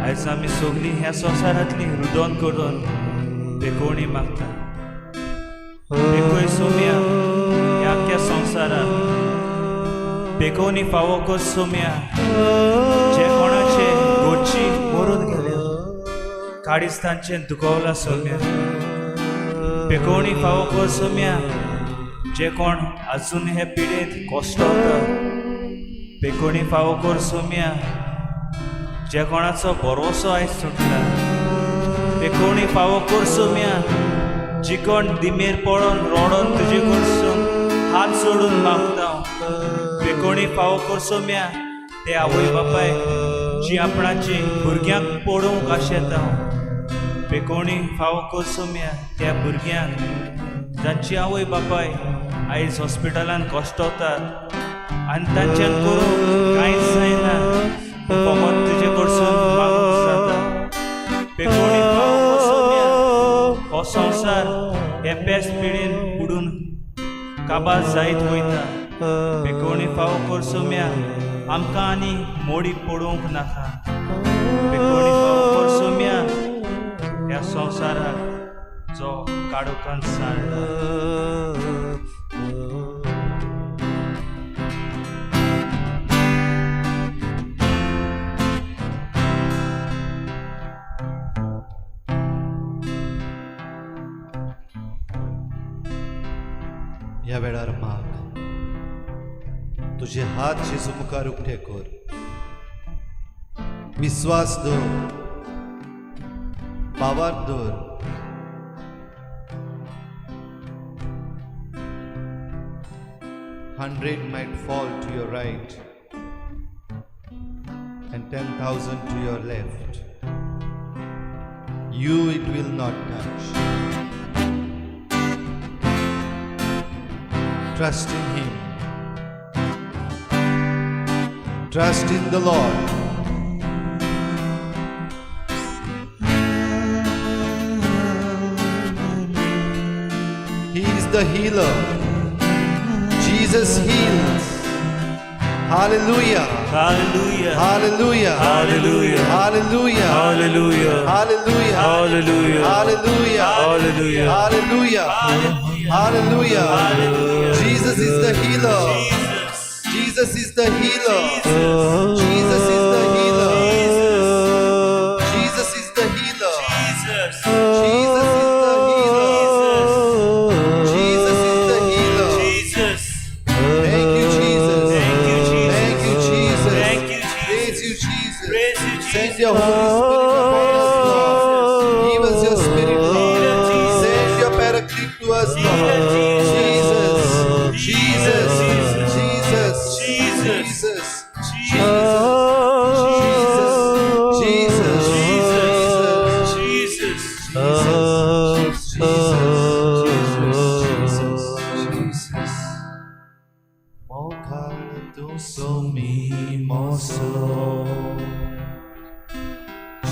आयज आमी सगळीं ह्या संवसारांतली रुदोन करून बेकोणी मागता. बेकोय सोम्या ह्या आख्ख्या संवसारात बेकोनी फावो कर सोम्या जे कोणाचे गोची मरून गेल्या काडीच तांचें दुखवलां सोम्या. बेकोणी फावो कर सोम्या जे कोण अजून हे पिडेंत कश्टवता. बेकोणी फावो कर सोम्या जे कोणाचो भरोसो आयज सुटला. बेकोणी फावो कर सोम्या जी कोण दिमेर पडोन रोडोन तुजे कडसून हात सोडून मागता. बेकोणी फावो कर सोम्या ते आवय बापाय जी आपणाची भुरग्यांक पळोवंक आशेता. बेकोणी फावो कर सोम्या त्या भुरग्यांक जांची आवय बापाय आयज हॉस्पिटलान कश्टवतात आनी तांच्यान करूंक कांयच जायना, फकत तुजे कडसून मागूंक जाता. बेकोणी फावो कर सोम्या हो संवसार हे पेस पिळेन बुडून काबार जायत वयता. बेकोणी फावो कर सोम्या आमकां आनी मोडी पडोवंक नाका. बेकोणी फावो कर सोम्या ह्या संवसाराक जो काळोखान सांडला. ह्या वेळार माग तुजे हात जेजू मुखार उक्ते कर, विस्वास दवर, पावार दवर. 100 might fall to your right and 10,000 to your left. You it will not touch. Trust in Him. Trust in the Lord. He is the healer. Jesus heals. Hallelujah. Hallelujah. Hallelujah. Hallelujah. Hallelujah. Hallelujah. Hallelujah. Hallelujah. Hallelujah. Hallelujah. Hallelujah. Hallelujah. Hallelujah. Jesus is the healer. Jesus. Jesus is the healer. Jesus. Jesus is the healer. Jesus. Jesus is the healer. Jesus. Jesus is the healer. Jesus is the healer. Jesus. Thank you, Jesus. Thank you, Jesus. Thank you, Jesus. Thank you, Jesus. Praise you, Jesus. Praise you, Jesus. Send your Holy Spirit upon us, Lord. Give us your Spirit, Lord. Send your Paraclete to us, Lord. Jesus. Jesus. Jesus. Jesus. Jesus. Jesus. Jesus. Jesus. Jesus. Jesus. Jesus. Jesus. मोखार तूं Somi moso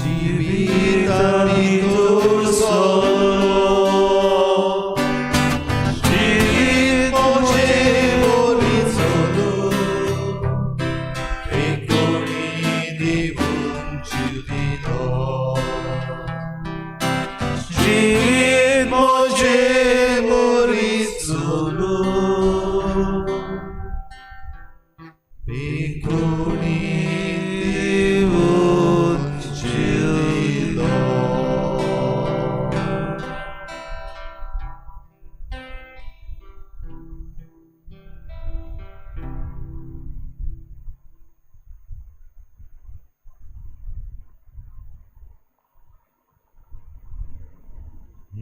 जिविता भितर solo जिवीत म्हजें बरी चलूं एकोणी दिवन जीव दिलो जिवीत म्हजें बरी चलूं बेकोणी दिवन जीव दिलो.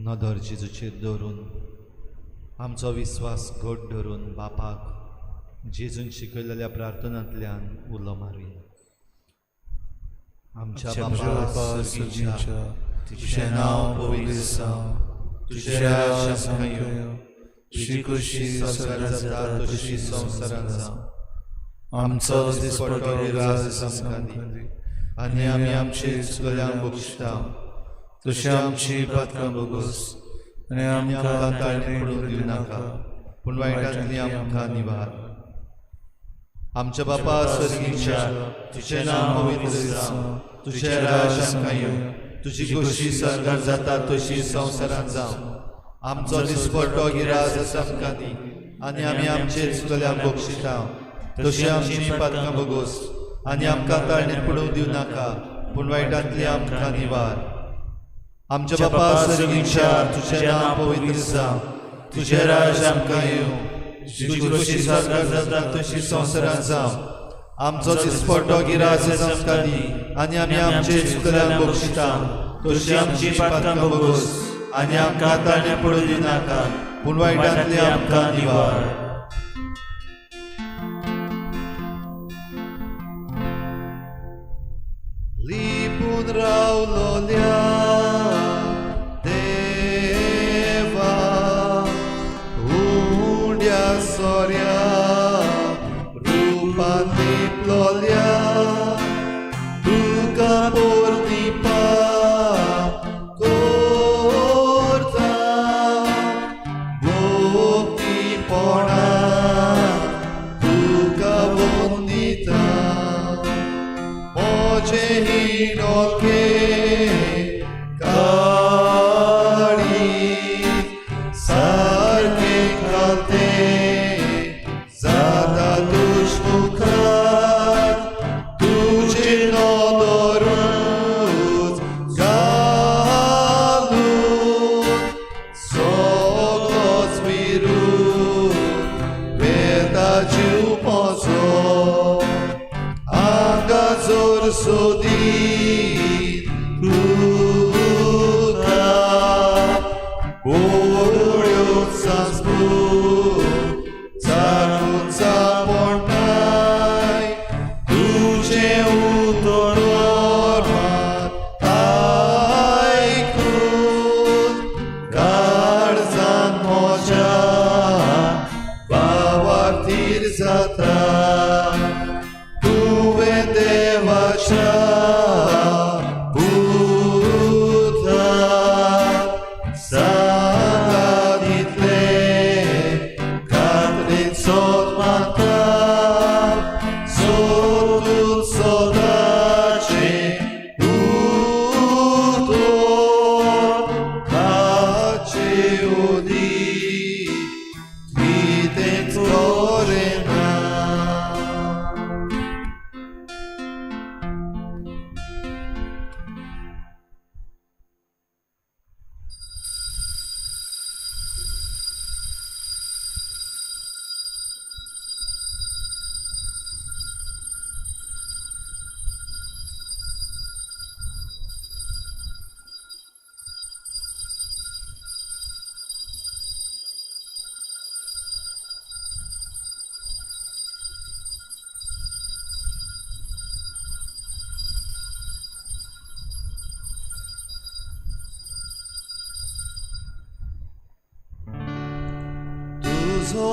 नदर जेजूचेर दवरून आमचो विस्वास घट धरून बापाक जेजून शिकयलेल्या प्रार्थनांतल्यान उलो मारुया. आमच्या आमच्या बापा बापा सर्गीच्या, सर्गीच्या, तुझें नांव पवित्र जावं, तुजें राज्य आमकां येवं, तुजी खुशी संवसारांत जाता तशी संवसारांत जावं. आमचो दिसपट्टो गिरास आमकां दी आनी आमी आमचे चुकल्यांक बक्षिता तशी आमची पातकां भोगोस आनी आनी आमकां आमकां ताळणी ताळणी पडूंक पडूं दिवं नाका, पूण वायटांतली आमकां निवार. आमच्या बापा सर्गीच्या, तुजें नांव पवित्र जावं, तुजें राज्य आमकां येवं, तुजी खोशी स्वर्गांत जाता तशी संवसारांत जावं. आमचो दिसपट्टो गिरास आमकां दी आनी आमी आमचे चुकल्यांक बक्षिता तशी आमची पातकां भोगोस आनी आमकां ताळणेंत पडूंक दिवं नाका, पूण वायटांतली आमकां निवार. आमच्या बापा सर्गीच्या, तुजें नांव पवित्र जावं, तुजें राज्य आमकां येवं, तुजी खोशी स्वर्गांत जाता तशी संवसारांत जावं. आमचो दिसपट्टो गिरास आमकां दी आनी आमी आमचे चुकल्यांक बक्षिता तशी आमची पातकां भोगोस आनी आमकां ताळणेंत पडूंक दिवं नाका, पूण वायटांतली आमकां निवार. लिपून रावलोल्या देवा, उंड्या सोऱ्या रुपान लिपलोल्या, तुका पोरनीपा करता, भक्तीपणा तुका वंदिता. म्हजें हिणोके काळी सारकें घालतें जाता तुज मुखार, तुजें नदरूच घालून सगळोच विरून वेता जीव म्हजो. आंगा जोर सोदीत तुका, गोड्यो सांसपून चाकून चापोंटाय, तुजें उतर मात आयकून काळजान म्हज्या भावार्थीर जाता. तुवें देवाच्या पुता सांगा दितलें खात्रेन सोद मागता, सोदून सोदाचें उतर ताचे ओदी कितेंच करेना. तुजो